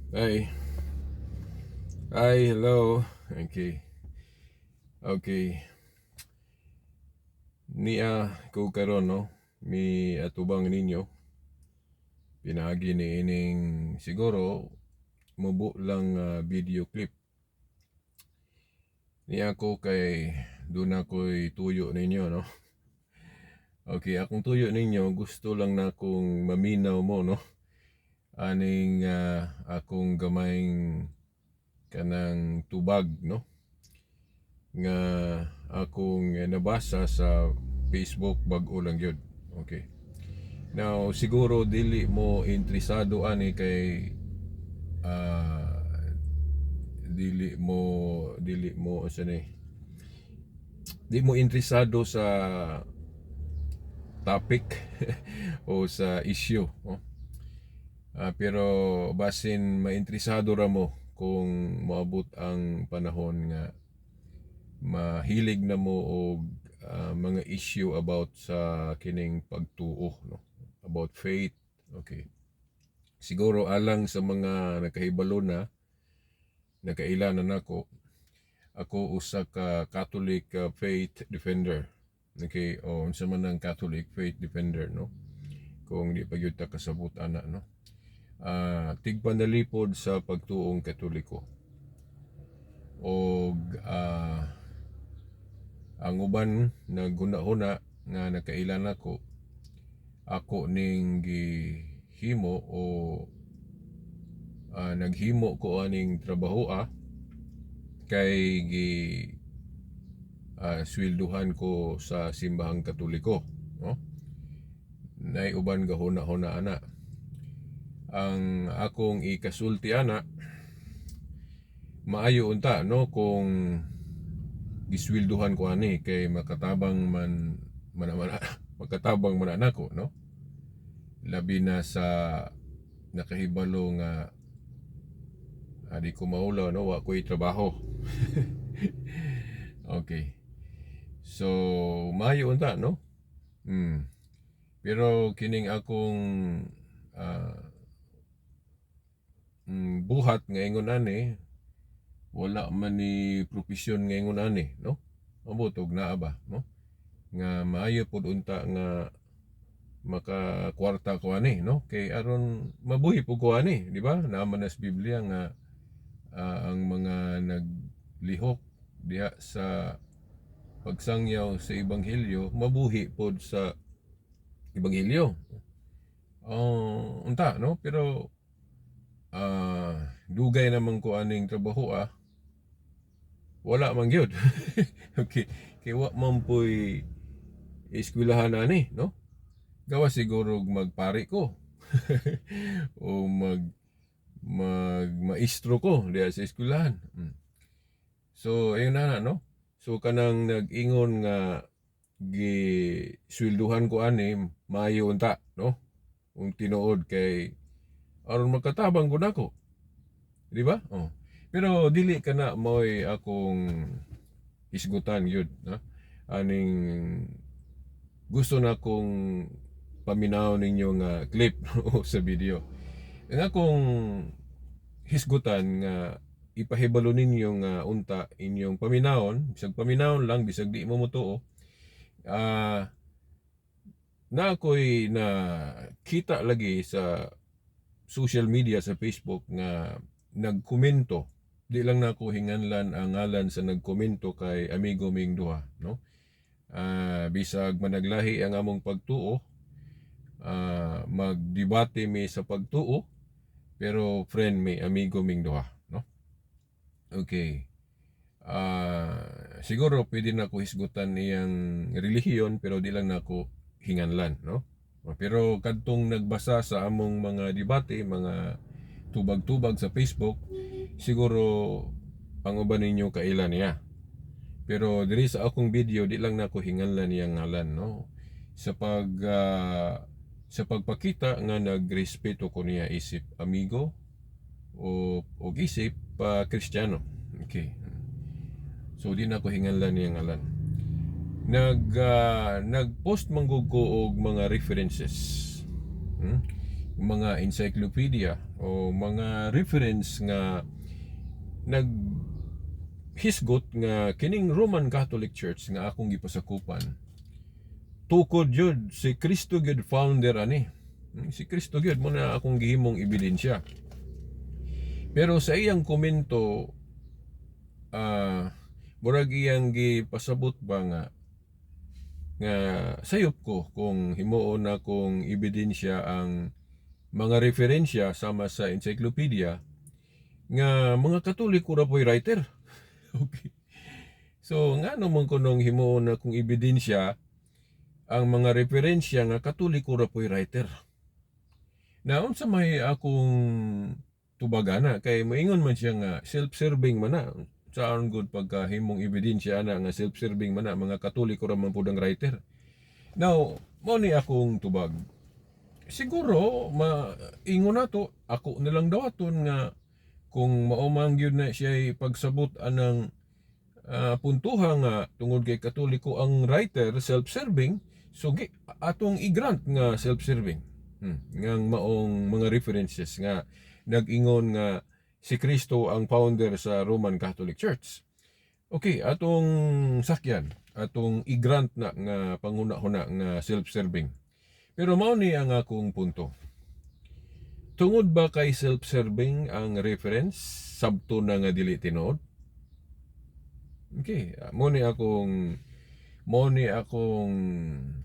Hi. Hi, hello. Okay. Okay. Nia ko karon, no. Mi atubang ninyo. Pinaagi ni ining siguro mubo lang video clip. Niya ko kay doon ako'y tuyo ninyo, no. Okay, akong tuyo ninyo, gusto lang na akong maminaw mo, no, aning akong gamayng kanang tubag, no, nga akong nabasa sa Facebook bag-o lang gyud. Okay. Now, siguro dili mo interesado ani kay dili mo asa ni, di mo interesado sa topic o sa issue, no? Pero basin mainteresado ra mo kung moabot ang panahon nga mahilig na mo og mga issue about sa kining pagtuo, no, about faith. Okay, siguro alang sa mga nakahibalo na, nakaila na nako, ako usa ka Catholic faith defender. Okay, o unsa man ang Catholic faith defender, no, kung di pa gyud ta kasabot ana, no? Tigpanalipod sa pagtuong Katoliko og ang uban naghuna-huna nga nakaila nako, ako ning gihimo o naghimo ko aning trabaho kay gi swelduhan ko sa Simbahang Katoliko, no? Nay uban gahuna-huna ana. Ang akong ikasulti ana, maayo unta, no, kung giswelduhan ko ani kay makatabang man man, man makatabang man nako, no, labi na sa nakahibalo nga di ko maulaw, no, wa ko'y trabaho. Okay, so maayo unta, no? Pero kining akong buhat nga ingon ani, wala man ni propesyon nga ingon ani, no? Ambot og naa ba, no, nga maayo pod unta nga makakwarta ko ani, no, kay aron mabuhi pud ko ani, di ba? Naa man na sa Biblia nga ang mga naglihok diha sa pagsangyaw sa ebanghelyo mabuhi pod sa ebanghelyo. Oh, unta, no? Pero dugay naman ko aning trabaho, wala man gyud. Okay, kay wa man po'y eskwelahan ani, no? Gawas siguro magpari ko o mag mag maestro ko diha sa eskwelahan. So ayun na, no? So kanang nag-ingon nga gi swelduhan ko ani, maayo unta, no, kung tinuod kay aron makatabang gud nako, di ba? Oh. Pero dili kana mo'y akong hisgutan gyud, no? Aning gusto na kong paminaw ninyo nga clip o sa video. Ang akong hisgutan nga ipahibalo ninyo nga unta inyong paminawon, bisag paminawon lang, bisag di mo motuo, na ako'y na kita lagi sa social media sa Facebook nga nagkomento. Di lang nako hinganlan ang ngalan sa nagkomento kay amigo ming duha, no? Bisag managlahi ang among pagtuo, magdebate mi sa pagtuo, pero friend mi, amigo ming duha, no? Okay. Siguro pwede na ko hisgutan iyang relihiyon, pero di lang nako hinganlan, no? Pero kadtong nagbasa sa among mga debate, mga tubag-tubag sa Facebook, siguro ang uban ninyo kaila niya. Pero diri sa akong video, di lang nako hinganlan iyang ngalan, no? Sa pagpakita nga nagrespeto ko niya isip amigo o og isip pa Kristiyano. Okay. So di na ko hinganlan niyang ngalan. Nag-post man gud ko og mga references. Mga encyclopedia o mga reference nga nag hisgot nga kining Roman Catholic Church nga akong gipasakupan, tukod yun si Kristo gyud founder ani. Si Kristo gyud mo na akong gihimong ebidensya. Pero sa iyang komento, murag iyang gipasabot ba nga nga sayop ko kung himuon na kong ebidensya ang mga referensya sama sa encyclopedia nga mga Katoliko ra po'y writer. Okay. So ngano man kunong himuon na kong ebidensya ang mga referensya nga Katoliko ra po'y writer? Na unsa may akong tubagana kay moingon man siya nga self-serving man na. Saan gud pagkahimong ebidensya ana nga self-serving man na, mga Katoliko ra man pud ang writer? Now, mo ni akong tubag. Siguro maingon nato, ako nilang dawaton nga kung mao man gyud na siya pagsabot anang puntuha nga tungod kay Katoliko ang writer, self-serving, so gi, atong i-grant nga self-serving ngang maong mga references nga nag-ingon nga si Kristo ang founder sa Roman Catholic Church. Okay, atong sakyan, atong i-grant na nga panghuna-huna nga self-serving. Pero mao ni ang akong punto. Tungod ba kay self-serving ang reference, sabto na nga dili tinuod? Okay, mo ni akong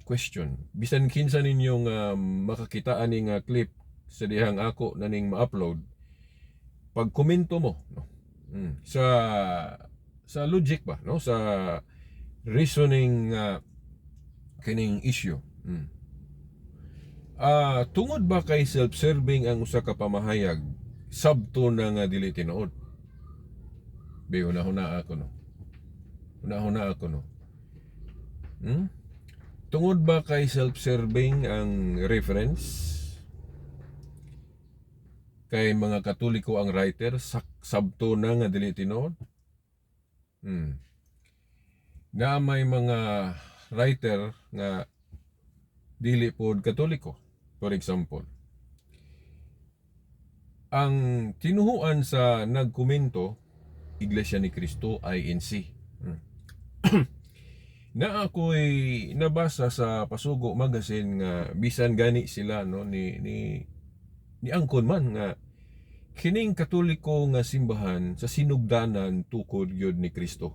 question. Bisan kinsa ninyo nga makakita ani nga clip sa dihang ako na ning ma-upload, pag komento mo, no? Sa logic ba, no? Sa reasoning kining issue. Tungod ba kay self-serving ang usa ka pamahayag, sabto na nga dili tinuod? Be, una-huna ako, no. Una-huna ako, no. Tungod ba kay self-serving ang reference? Kay mga Katoliko ang writer, sabto na nga dili tinuod? Na may mga writer nga dili pod Katoliko. For example, ang tinuhuan sa nagkomento, Iglesia ni Cristo INC. Na ako'y nabasa sa Pasugo Magazine nga bisan gani sila, no, ni angkon man nga kining Katoliko nga simbahan sa sinugdanan tukod gyud ni Kristo.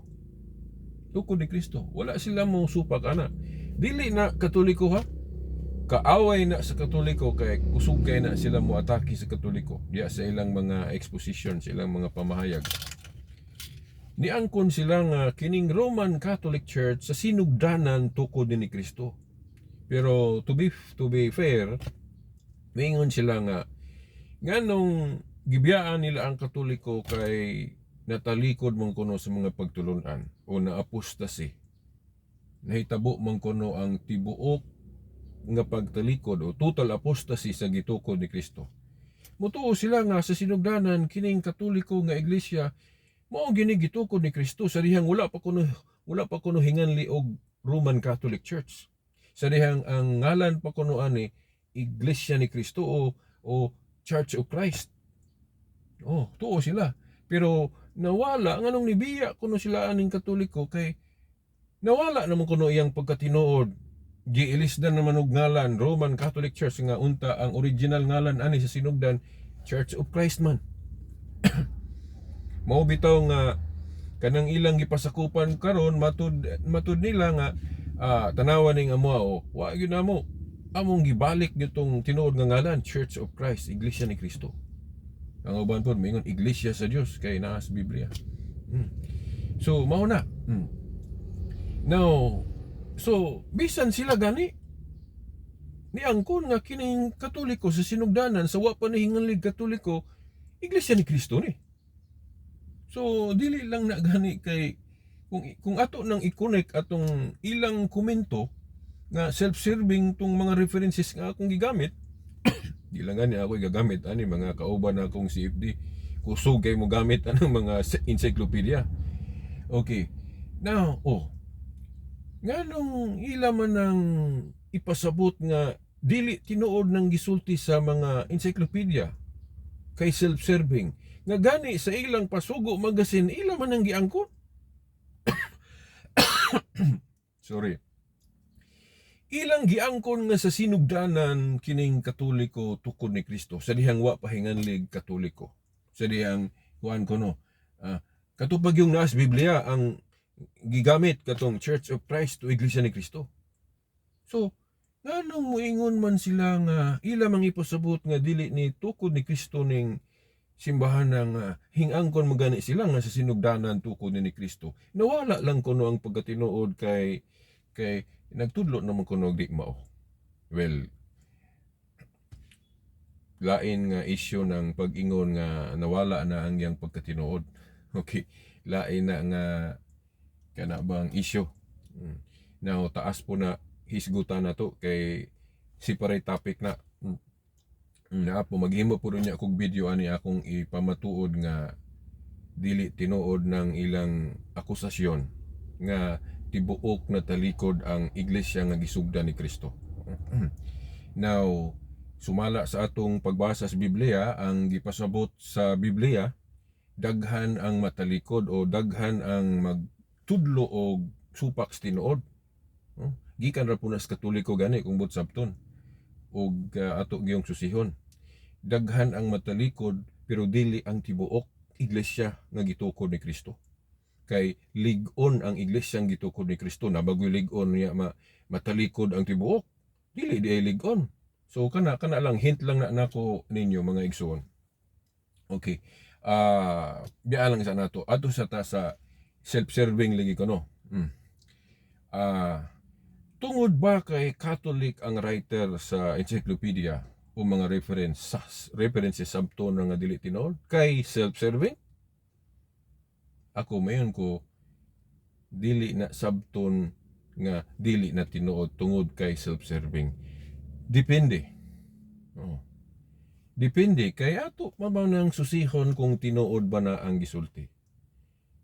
Tukod ni Kristo. Wala sila mo supak ana. Dili na Katoliko ha. Kaaway na sa Katoliko kay kusog kay na sila mo atake sa Katoliko diya sa ilang mga exposition, sa ilang mga pamahayag. Niangkon sila nga kining Roman Catholic Church sa sinugdanan tukod ni Kristo. Pero to be fair, mingon sila nga nganong gibiyaan nila ang Katoliko kay natalikod man kuno sa mga pagtulunan o na-apostasy. Nahitabo man kuno ang tibuok nga pagtalikod o total apostasy sa gitukod ni Kristo. Mutuo sila nga sa sinugdanan kining Katoliko nga iglesia mao gini gitukod ni Kristo sa dihang wala pa kuno hinganli og Roman Catholic Church. Sa dihang ang ngalan pa kuno ani Iglesia ni Kristo o Church of Christ. Oh, tuo sila. Pero nawala nganong nibiya kuno sila aning Katoliko kay nawala naman kuno iyang pagkatinuod. Giilisdan naman og ngalan Roman Catholic Church nga unta ang original ngalan ani sa sinugdan Church of Christ man. Mao bitaw nga kanang ilang gipasakupan karon, matud matud nila nga tanawa ning amo o wa gyud namo among gibalik gitong tinuod nga ngalan, Church of Christ, Iglesia ni Cristo. Ang uban pod moingon Iglesia sa Dios kay naa sa Biblia. So mao na. Now, so bisan sila gani niangkon nga kining Katoliko sa sinugdanan sa wa pa nahinganlig Katoliko, Iglesia ni Cristo ni. So dili lang na gani kay kung ato nang i-connect atong ilang komento nga self-serving tong mga references nga akong gigamit, di lang gani ako igagamit ani, mga kauban akong CFD kusog kay mo gamit anang mga encyclopedia. Okay. Now, oh, nganong ila man ang ipasabot nga Dili tinuod ng gisulti sa mga encyclopedia kay self-serving nga gani sa ilang Pasugo Magazine, ila man ang giangkon. Sorry. Ilang giangkon nga sa sinugdanan kining Katoliko tukod ni Kristo sa dihang wa pa hinganlig Katoliko. Sa dihang kuan kono. Katupag yung naas Biblia ang gigamit katong Church of Christ o Iglesia ni Cristo. So, nganong moingon man sila nga ila mang ipasabot nga dili ni tukod ni Kristo ning simbahan ng hingangkon magani sila nga sa sinugdanan tukod ni Kristo? Nawala lang kuno ang pagkatinuod kay nagtudlo naman kuno di mao. Well, lain nga issue ng pag-ingon nga nawala na ang iyang pagkatinuod. Okay, lain na nga kana bang issue. Now, taas po na hisgutan na to kay separate topic na. Na po maghimo po niya kog video ani akong ipamatuod nga dili tinuod ng ilang akusasyon nga tibuok na talikod ang iglesia nga gisugdan ni Kristo. Now, sumala sa atong pagbasa sa Biblia, ang gipasabot sa Biblia, daghan ang matalikod o daghan ang magtudlo og supak sa tinuod. Oh, gikan ra po na sa Katoliko gani kung buot sabton og ato giyong susihon. Daghan ang matalikod pero dili ang tibuok iglesia nga gitukod ni Kristo. Kay lig-on ang iglesia nga gitukod ni Kristo na bagoy lig-on niya matalikod ang tibuok. Dili di ay lig-on. So kana lang, hint lang na nako ninyo, mga igsoon. Okay. Biya lang sa nato. Ato sa ta sa self-serving lagi ko, no. Tungod ba kay Catholic ang writer sa encyclopedia o mga references sabto na nga dili tinuod kay self-serving? Ako, mayon ko dili na sabton nga dili na tinuod tungod kay self-serving. Depende. Oh. Depende kay ato mabaw ng susihon kung tinuod ba na ang gisulti.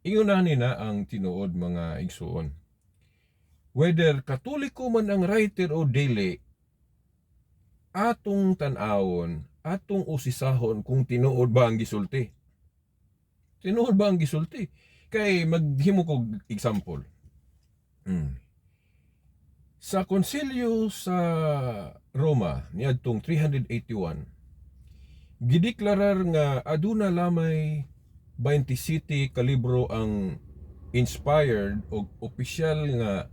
Ingon ani na ang tinuod, mga igsuon. Whether Katoliko man ang writer o dili, atong tan-awon, atong usisahon kung tinuod ba ang gisulti. Tinuod ba ang gisulti? Kay maghimo kog example. Sa konsilyo sa Roma niadtong 381, gideklarar nga aduna lamay 27 ka libro ang inspired o opisyal nga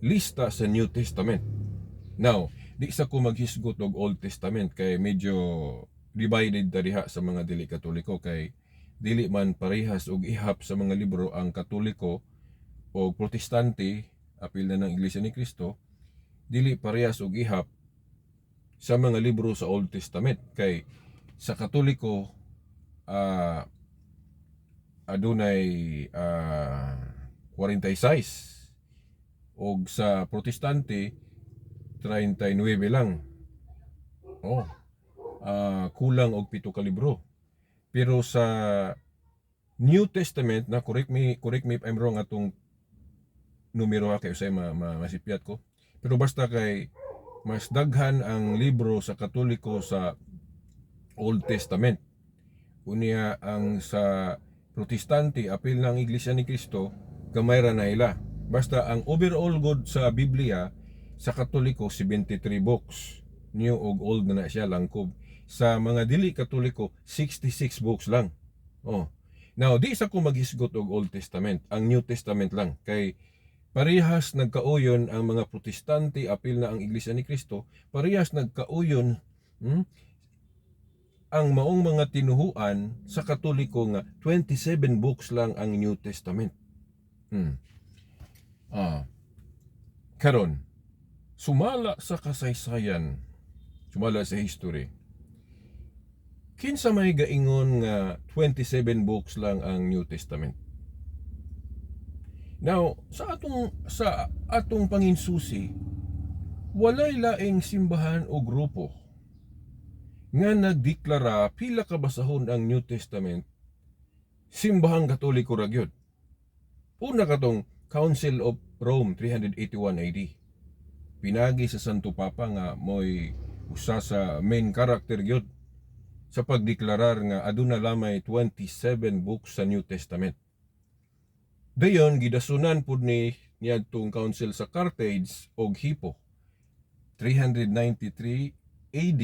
lista sa New Testament. Now, di sa ko maghisgot og Old Testament kay medyo divided ta diha sa mga dili Katoliko kay dili man parehas og ihap sa mga libro ang Katoliko o Protestante, apil na ng Iglesia ni Cristo, dili parehas og ihap sa mga libro sa Old Testament kay sa Katoliko adunay 46 og sa Protestante 39 lang. Oh. Kulang og 7 ka libro. Pero sa New Testament na, correct me if I'm wrong atong numero ha, kay usay masipyat ko. Pero basta kay mas daghan ang libro sa Katoliko sa Old Testament. Unya ang sa Protestante, apil ng Iglesia ni Cristo, gamay ra na ila. Basta ang overall good sa Biblia sa Katoliko 73 books. New ug Old na na siya langkob. Sa mga dili Katoliko, 66 books lang. Oh. Now, di sa ko maghisgot og Old Testament, ang New Testament lang kay parehas nagkauyon ang mga Protestante apil na ang Iglesia ni Cristo, parehas nagkauyon ang maong mga tinuhuan sa Katoliko nga 27 books lang ang New Testament. Karon, sumala sa kasaysayan, sumala sa history, kinsa may gaingon nga 27 books lang ang New Testament? Now, sa atong panginsusi, walay laing simbahan o grupo nga nagdeklara pila ka basahon ang New Testament, Simbahang Katoliko ra gyud. Una katong Council of Rome 381 AD. Pinagi sa Santo Papa nga mo'y Usa sa main character gyud sa pagdeklarar nga aduna lamay 27 books sa New Testament. Dayon gidasunan pud ni niadtong Council sa Carthage og Hippo. 393 AD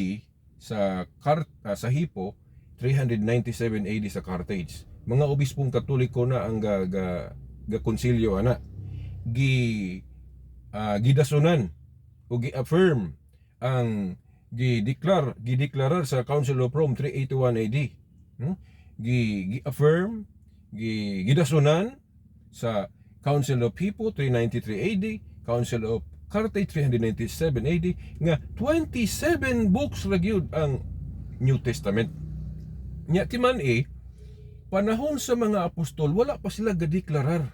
sa Hippo, 397 AD sa Carthage. Mga obispong Katoliko na ang ga konsilyo ana. Gidasunan o gi-affirm ang gideklarar sa Council of Rome 381 AD. Gi gi-affirm, gidasunan sa Council of Hippo 393 AD, Council of Carthage 397 AD nga 27 books ra gyud ang New Testament. Nya timan eh, panahon sa mga apostol, wala pa sila gadeklarar.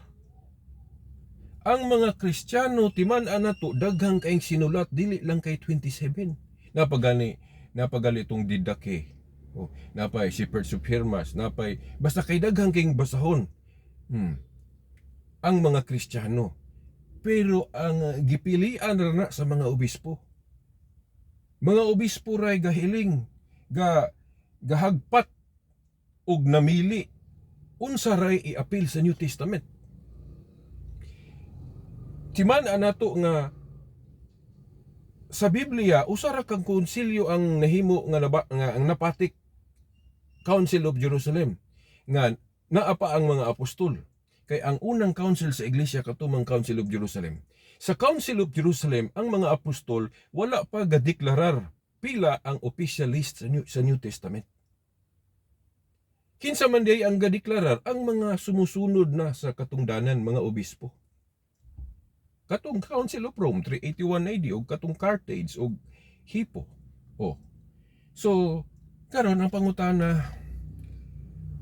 Ang mga Kristiyano timan-an nato, daghang kaayong sinulat, dili lang kay 27. Napagali itong Didache. Oh, napay Shepherd of Hermas, napay basta kay daghang kayong basahon. Ang mga Kristiyano. Pero ang gipilian ra na sa mga obispo. Mga obispo ray gahiling, gahagpat og namili unsa ray iapil sa New Testament. Timan-an nato nga sa Biblia, usa ra kang konsilyo ang nahimo nga ang napatik, Council of Jerusalem, nga naa pa ang mga apostol. Kay ang unang council sa iglesia katumang Council of Jerusalem. Sa Council of Jerusalem, ang mga apostol wala pa gadeklarar pila ang official list sa New Testament. Kinsa man diay ang gadeklarar? Ang mga sumusunod na sa katungdanan, mga obispo. Katong Council of Rome 381 AD ug katong Carthage ug Hippo. Oh. So, karon ang pangutana,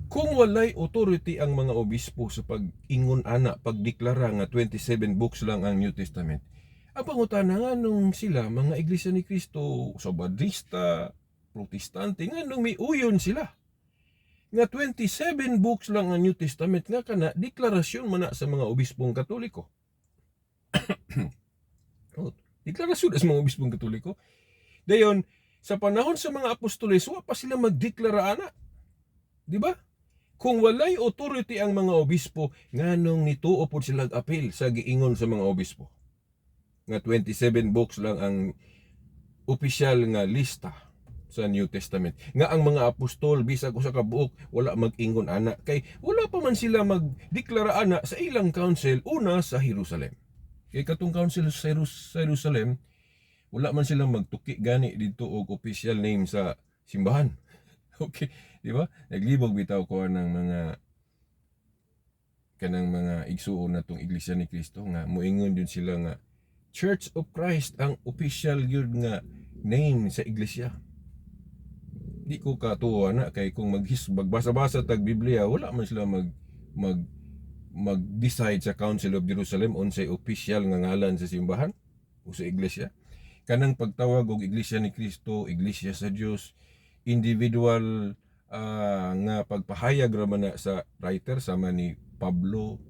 kung walay authority ang mga obispo sa pag-ingon ana, pagdeklara nga 27 books lang ang New Testament. Ang pangutana, nganong sila, mga Iglesia ni Cristo, Sabadista, Protestante, nganong may uyon sila nga 27 books lang ang New Testament, nga kana deklarasyon man na sa mga obispong Katoliko? Oh, deklarasyon na sa mga obispong Katoliko. Dayon, sa panahon sa mga apostoles, wa pa sila magdeklara ana. Di ba? Kung walay authority ang mga obispo, nganong nituo pod sila apil sa giingon sa mga obispo nga 27 books lang ang opisyal nga lista sa New Testament? Nga ang mga apostol bisag usa ka buok wala mag-ingon ana, kay wala pa man sila magdeklara ana sa ilang council una sa Jerusalem. Kay katong council sa Jerusalem, wala man sila magtuki gani dito og official name sa simbahan. Okay, di ba? Naglibog bitaw ko ng mga kanang mga igsuon natong Iglesia ni Cristo nga moingon din sila nga Church of Christ ang official gyud nga name sa iglesia. Di ko katuwa na kay kung magbasa-basa tag Biblia, wala man sila mag mag mag-decide sa Council of Jerusalem unsay official nga ngalan sa simbahan o sa iglesia. Kanang pagtawag og Iglesia ni Cristo, Iglesia sa Dios, individual nga pagpahayag ra man na sa writer sama ni Pablo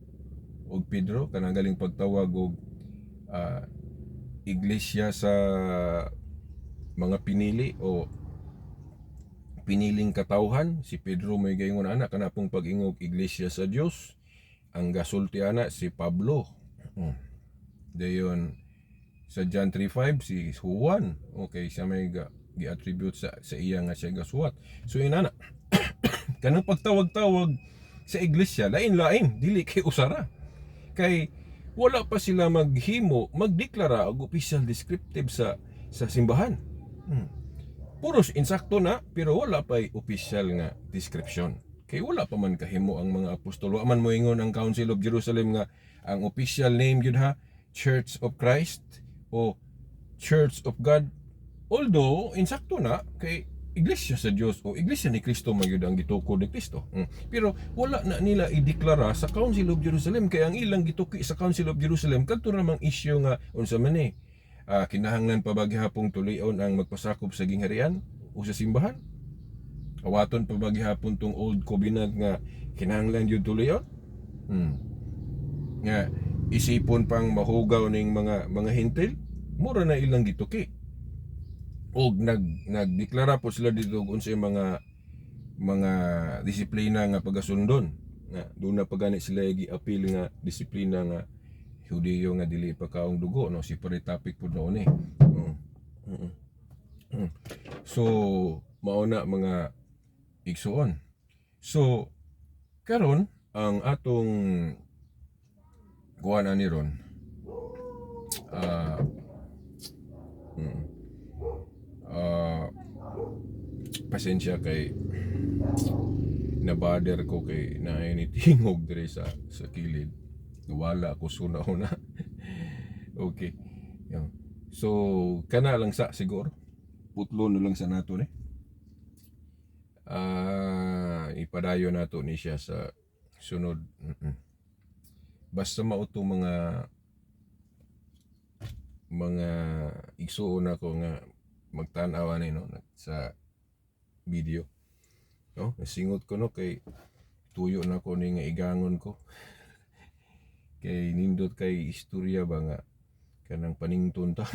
ug Pedro, kanang galing pagtawag og iglesia sa mga pinili o piniling katawhan. Si Pedro may gaingon ana, kana pong pag-ingog iglesia sa Dios, ang gasulti ana si Pablo. Dayon sa John 3:5, si Juan, okay, siya may gi-attribute sa iya nga siya gasuwat. So inana kanang pagtawag-tawag sa iglesia, lain-lain, dili kay usara, kay wala pa sila maghimo, magdeklara og official descriptive sa simbahan. Puros insakto na, pero wala pa'y official nga description. Kay wala pa man kahimo ang mga apostol. Wa man moingon ang Council of Jerusalem nga ang official name gyud ha, Church of Christ o Church of God. Although insakto na kay Iglesia sa Dios o Iglesia ni Cristo man gyud ang gitukod ni Kristo. Pero wala na nila ideklara sa Council of Jerusalem, kay ang ilang gituki sa Council of Jerusalem kadto namang issue nga unsa man eh, kinahanglan pa ba gihapong tulion ang magpasakop sa gingharian o sa simbahan? Awaton pa ba gihapon tong Old Covenant nga kinahanglan gyud tulion? Nga isipon pang mahugaw ning mga Hentil, mura na ilang gituki. Og nagdeklara po sila dito kung unsay mga disiplina nga pagasundon, nga doon na pagani sila gi-appeal nga disiplina nga Hudiyo nga dili pa kaong dugo, no? Separate topic pud noon eh. So mao na, mga igsuon. So karon ang atong kuha na ni ron, pasensya kay nabader ko kay naay ni tingog dire sa kilid. Wala ko suna-una. Okay. Yan. So kana lang sa siguro putlo na lang sa nato ni. Ipadayon nato ni siya sa sunod. Basta mao to mga igsuon ako nga magtan-aw ani, no, sa video, no? Nasingot ko, no, kay tuyo na ko ni nga igangon ko kay nindot kay istorya ba nga kanang panington ta.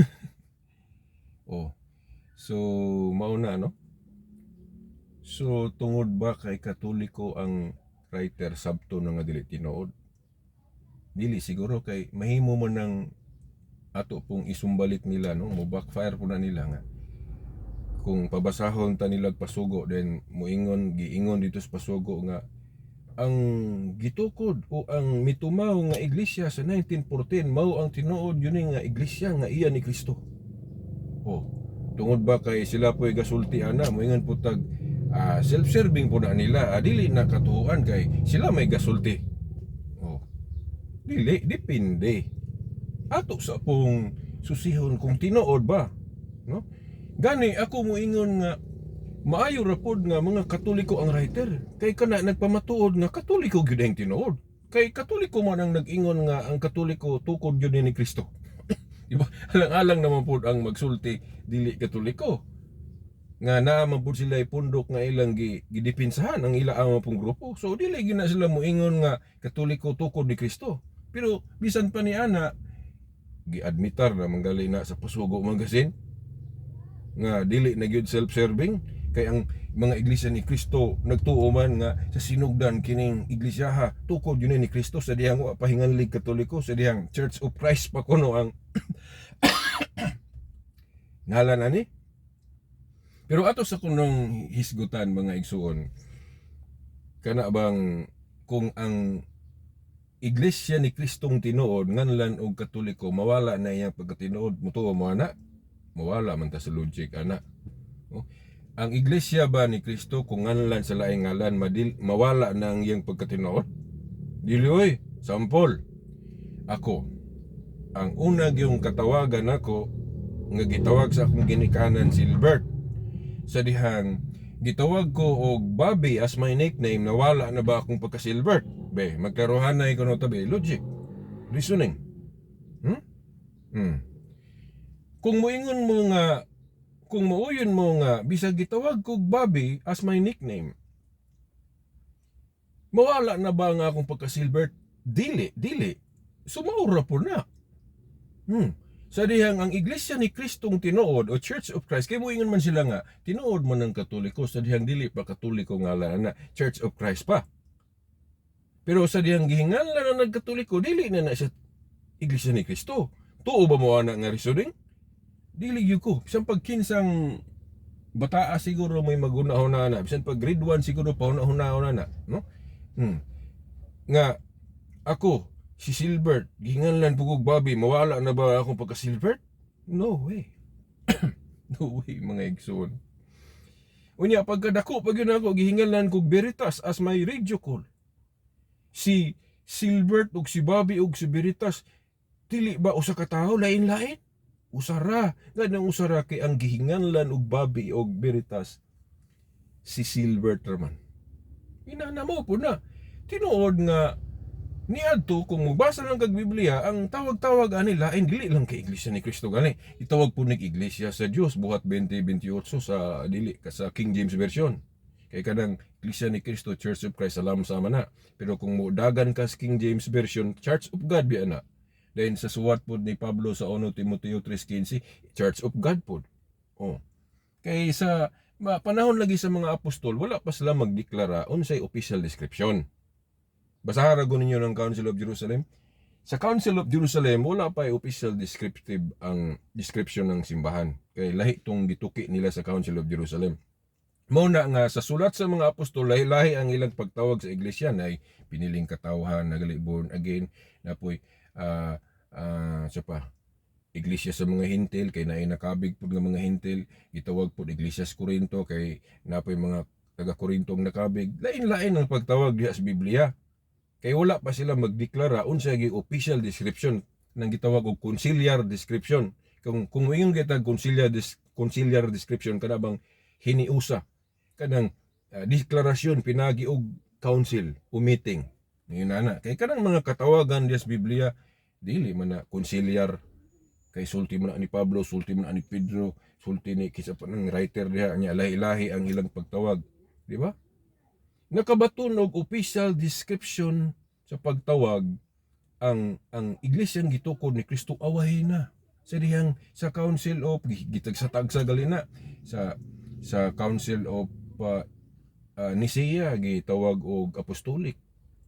Oh, so mao na, no? So tungod ba kay Katoliko ang writer, sabto na nga dili tinuod? Dili siguro, kay mahimo man ng ato pong isumbalik nila, no? Mo backfire po na nila nga kung pabasahon ta nila pasugo, then moingon, giingon dito sa pasugo nga ang gitukod o ang mitumaw nga iglesia sa 1914 mao ang tinuod yun nga iglesia nga iya ni Kristo. Oh, tungod ba kay sila po'y gasulti ana, moingon po tag self-serving po na nila, dili na katuoan kay sila may gasulti. Oh, dili, depende ato sa pong susihon kung tinuod ba, no? Gani ako moingon nga maayo ra pod nga mga Katoliko ang writer kay kana nagpamatuod nga Katoliko gyud ang tinuod, kay Katoliko man ang nag-ingon nga ang Katoliko tukod gyud ni Kristo, di ba? Alang-alang naman pod ang magsulti dili Katoliko nga naa man pud sila pundok nga ilang gidipinsahan ang ila ang pong grupo. So dili gyud na sila moingon nga Katoliko tukod ni Kristo. Pero bisan pa ni ana, giadmitar na manggali na sa Pasugo Magazine nga dili na gyud self-serving kay ang mga Iglesia ni Kristo nagtuo man nga sa sinugdan kining iglesia tukod yun ni Kristo sa dihang wa pahinganlig Katoliko, sa dihang Church of Christ pa kuno ang ngalan ani. Pero ato sa kunong hisgutan, mga igsuon, kana bang kung ang Iglesia ni Kristong tinuod nganlan og Katoliko, mawala na iyang pagkatinuod? Mutuo mo ana? Mawala man ta sa logic ana. Oh. Ang Iglesia ba ni Kristo kung nganlan sa laing ngalan, mawala na ang iyang pagkatinuod? Dili oy. Sample. Ako, ang una yung katawagan ako nga gitawag sa akong ginikanan Silbert. Sa dihang gitawag ko og Bobby as my nickname, nawala na ba akong pagka-Silbert? Be, magkarohan na ikaw tabi. Logic. Reasoning. Kung moingon mo nga, kung mauyon mo nga, bisag gitawag kog Bobby as my nickname, mawala na ba nga akong pagka-Silbert? Dili, dili. Sumaura po na. Sa dihang ang Iglesia ni Kristong tinuod o Church of Christ, kay moingon man sila nga, tinuod man ng Katoliko sa dihang dili pa Katoliko nga na Church of Christ pa. Pero sa dihang gihinganlan na nagkatoliko, dili na na siya Iglesia ni Kristo. Tuo ba mo ana nga reasoning? Dili gyud ko. Bisan pag kinsang bataa siguro may maguna-huna na. Bisan pag grade 1 siguro pa huna-huna na, no? Nga ako si Silbert, gihinganlan po kog Bobby, mawala na ba akong pagka Silbert? No way. No way, mga igsoon. Unya pagkadako pag yun ako, gihinganlan kog Veritas as my radio call. Si Silbert ug si Bobby ug si Veritas, dili ba usa ka tawo, lain-lain? Usara. Nganong usara? Kay ang gihinganlan og Bobby og Veritas si Silbert raman. Inana mo po na. Tinuod nga niadto kung mobasa lang kag Biblia, ang tawag-tawag ani lain, dili lang kay Iglesia ni Kristo gani. Itawag po nig Iglesia sa Dios, Buhat 20:28 sa dili ka sa King James Version. Kay kanang Iglesia ni Kristo, Church of Christ, alam sama na. Pero kung modagan ka sa King James Version, Church of God biya na. Then sa suwat pod ni Pablo sa 1 Timoteo 3:15, Church of God pod. Oh. Kay sa panahon lagi sa mga apostol, wala pa sila magdeklara unsay official description. Basahan ra ninyo ng Council of Jerusalem. Sa Council of Jerusalem, wala pa official descriptive ang description ng simbahan. Kay lahi tong gituki nila sa Council of Jerusalem. Mao na nga sa sulat sa mga apostol, lahi-lahi ang ilang pagtawag sa iglesia na piniling katawhan, nagali born again, napoy sa pa iglesia sa mga Hentil kay naay nakabig pud nga mga Hentil, gitawag pud iglesia sa Corinto kay napoy mga taga Corinto ang nakabig. Lain-lain ang pagtawag diha sa Biblia. Kay wala pa sila magdeklara unsa gi official description nang gitawag og conciliar description. Kung moingon kita conciliar description, kana bang hiniusa kanang deklarasyon pinagi og council o meeting. Ngayon na kay kanang mga katawagan diya sa Biblia dili man na conciliar, kay sulti man na ni Pablo, sulti man na ni Pedro, sulti ni kisa pa ng writer diha nya, lahi-lahi ang ilang pagtawag, di ba? Nakabaton og official description sa pagtawag ang iglesia gitukod ni Kristo awahi na sa dihang sa Council of gitagsa-tagsa gali na sa Council of Nicaea, gitawag og apostolic.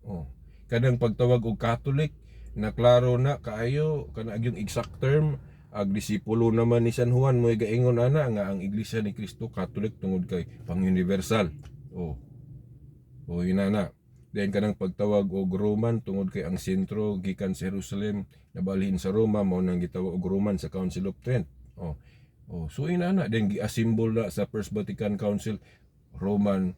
Oh, kanang pagtawag og Catholic na klaro na kaayo kana yung exact term. Ag disipulo naman ni San Juan mo gaingon ana nga ang Iglesia ni Kristo Catholic tungod kay pang-universal. Oh, yun na. Then kanang pagtawag og Roman tungod kay ang sentro gikan sa Jerusalem nabalhin sa Roma, mao nang gitawag og Roman sa Council of Trent. Oh, so ina na then gi-assemble na sa First Vatican Council Roman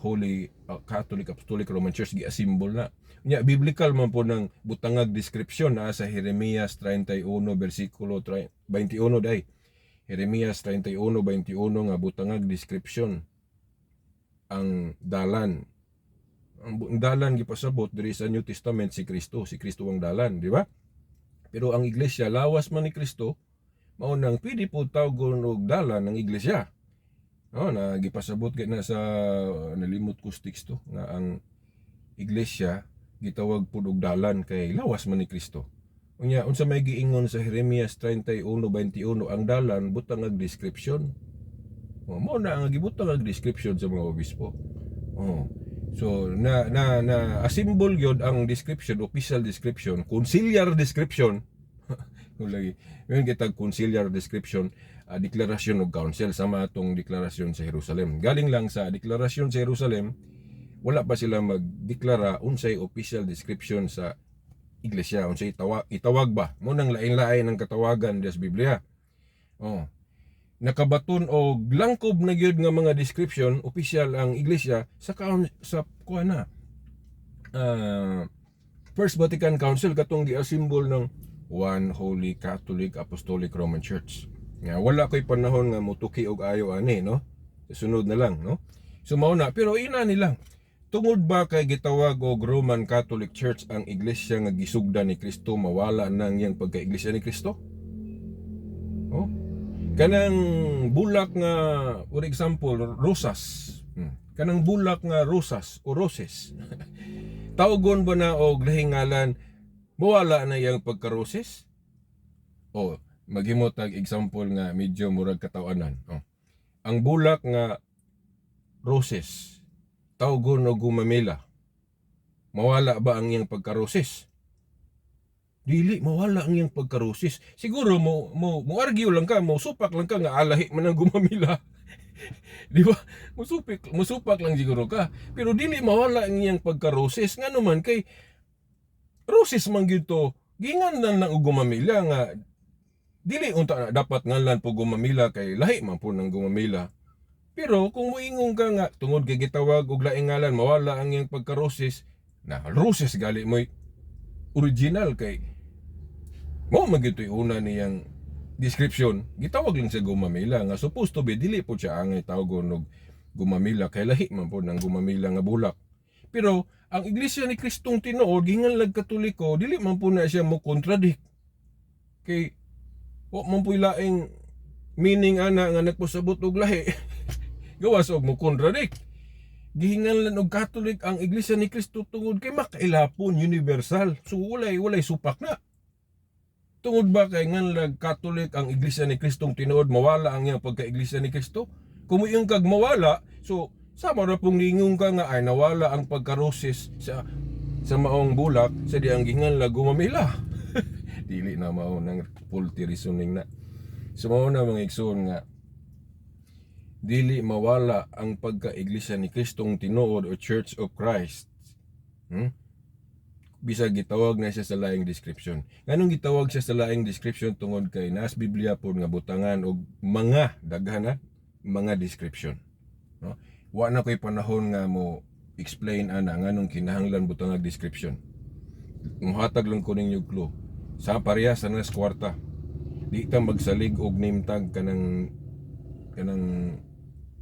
Holy Catholic Apostolic Roman Church, gi-assemble na. Nya biblical man po ng butangag description na sa Jeremias 31 versikulo 21 day. Jeremias 31:21 nga butangag description ang dalan. Ang dalan gipasabot diri sa New Testament si Kristo, si Kristo ang dalan, di ba? Pero ang iglesia lawas man ni Kristo, mao nang pwede po tawgon og dalan ng iglesia. No, na gipasabot kay na sa, nalimot ko sa teksto nga ang iglesia gitawag pud og dalan kay lawas man ni Kristo. Unya unsa may giingon sa Jeremias 31:21, ang dalan butang ag description. Oh, mao na ang gibutang ag description sa mga obispo. Oh. So na na na assemble gyud ang description, official description, conciliar description. Kung lagi, yun kitag conciliar description, deklarasyon og council sama atong deklarasyon sa Jerusalem. Galing lang sa deklarasyon sa Jerusalem, wala pa sila magdeklara unsay official description sa iglesia, unsay itawag ba. Mo nang lain-lain ang katawagan sa Biblia. Oh. Nakabaton og langkob na gyud nga mga description official ang iglesia sa kuan na First Vatican Council, katong gi-assemble ng One Holy Catholic Apostolic Roman Church. Nga wala ko'y panahon nga mutuki og ayo ani, no. Sa sunod na lang, no. So mao na, pero ina nilang tungod ba kay gitawag og Roman Catholic Church ang iglesia nga gisugdan ni Kristo, mawala nang iyang pagka-iglesia ni Kristo? Oh. Kanang bulak nga, for example, rosas. Kanang bulak nga rosas o roses. Tawgon ba na og lahing ngalan, mawala na iyang pagka-roses? O, maghimo tag example nga medyo murag katawanan. Oh. Ang bulak nga roses, tawgon og gumamela. Mawala ba ang iyang pagka-roses? Dili mawala ang iyang pagka-roses. Siguro mo argue lang ka, mo supak lang ka nga alahi man ang gumamela. Di ba? Musupak lang siguro ka. Pero dili mawala ang iyang pagka-roses, ngano man kay roses man gyud to. Ginganlan lang og gumamela nga dili unta na dapat nganlan po gumamela kay lahi man po ng gumamela. Pero kung moingon ka nga tungod kay gitawag og laing ngalan mawala ang iyang pagka-roses, na roses gali mo'y original kay mo man gyud to'y una niyang description, gitawag lang sa gumamela nga supposed to be dili po siya angay tawgon og gumamela kay lahi man po ng gumamela nga bulak. Pero ang Iglesia ni Kristong tinuod ginganlag Katoliko, dili man po na siya mo contradict. Kay wa man po'y laing meaning ana nga nagpasabot og lahi. Gawas og mo contradict. Gihinganlan og Catholic ang Iglesia ni Kristo tungod kay makailapon, universal. So walay supak na. Tungod ba kay nganlag Catholic ang Iglesia ni Kristong tinuod, mawala ang iyang pagka-Iglesia ni Kristo? Kung moingon kag mawala, so sama ra pong ningon ka nga ay nawala ang pagkaroses sa maong bulak sa dihang ginganlag gumamela. Dili na mao nang faulty reasoning na. So mao na, mga igsoon, nga dili mawala ang pagka-Iglesia ni Kristong tinuod o Church of Christ. Bisag gitawag na siya sa laing description. Nganong gitawag siya sa laing description? Tungod kay nas Biblia pod nga butangan og mga daghan na mga description. No? Wa na ko'y panahon nga mo explain ana nganong kinahanglan butangag description. Muhatag lang ko ninyo clue. Sa pareha sa nas kwarta. Di ta magsalig og name tag kanang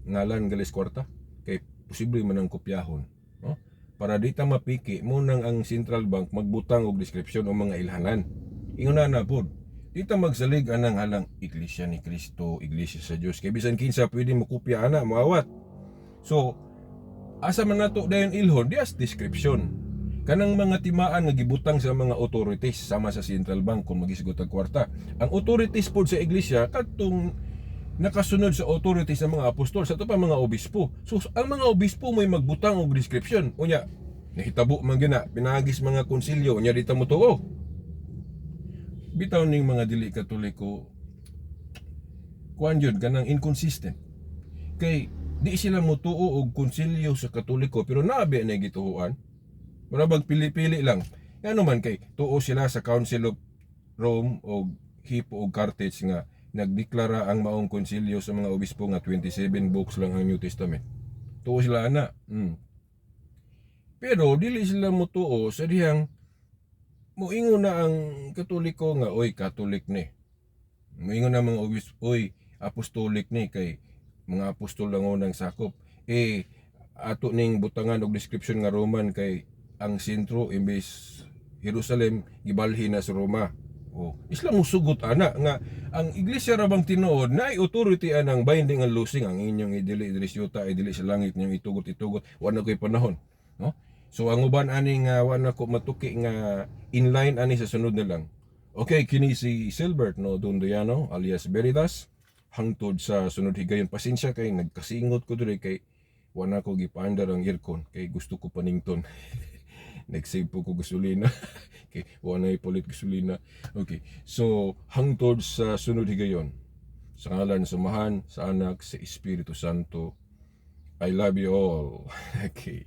ngalan galis kwarta kay posible man ang kopyahon, no? Para di ta mapiki mo nang ang central bank magbutang og description o mga ilhanan. Ingon na na pod. Di ta magsalig anang halang Iglesia ni Cristo, Iglesia sa Dios, kay bisan kinsa pwede mo kopya ana, moawat. So asa man nato dayon ilhon? Dias description, kanang mga timaan nga gibutang sa mga authorities, sama sa central bank kung magisgot og kwarta. Ang authorities pod sa iglesia kadtong nakasunod sa authority sa mga apostol, sa ato pa mga obispo. So ang mga obispo may magbutang og description. Unya nahitabo man gina pinagis mga konsilyo, unya di ta motuo. Bitaw ning mga dili Katoliko, kuan jud, kanang inconsistent. Kay di sila motuo og konsilyo sa Katoliko, pero nabi na gituoan. Mura bag pili-pili lang. Ngano man kay tuo sila sa Council of Rome og Hippo og Carthage nga nagdeklara ang maong konsilyo sa mga obispo nga 27 books lang ang New Testament. Tuo sila ana. Pero dili sila motuo sa dihang moingon na ang Katoliko nga, "Oy, Catholic ni." Moingon na mga obispo, "Oy, apostolic ni kay mga apostol lang unang sakop." Eh ato ning butangan og description nga Roman kay ang sentro imbes Jerusalem gibalhin na sa Roma. Oh, isla mo sugot ana nga ang iglesia ra bang tinuod na authority anang binding and loosing ang inyong idili diri sa yuta, idili sa langit, inyong itugot itugot. Wa na ko'y panahon, no? So ang uban ani nga wa na ko matuki nga inline ani sa sunod na lang. Okay, kini si Silbert, no, Dondoyano alias Veritas, hangtod sa sunod higayon. Pasensya kay nagkasingot ko diri kay wa na ko gipaandar ang aircon kay gusto ko panington. Nag-save po ko gasolina kay wa na ipulit gasolina. Okay, so hangtod sa sunod higayon, sa ngalan sa Amahan, sa Anak, sa Espiritu Santo. I love you all. Okay.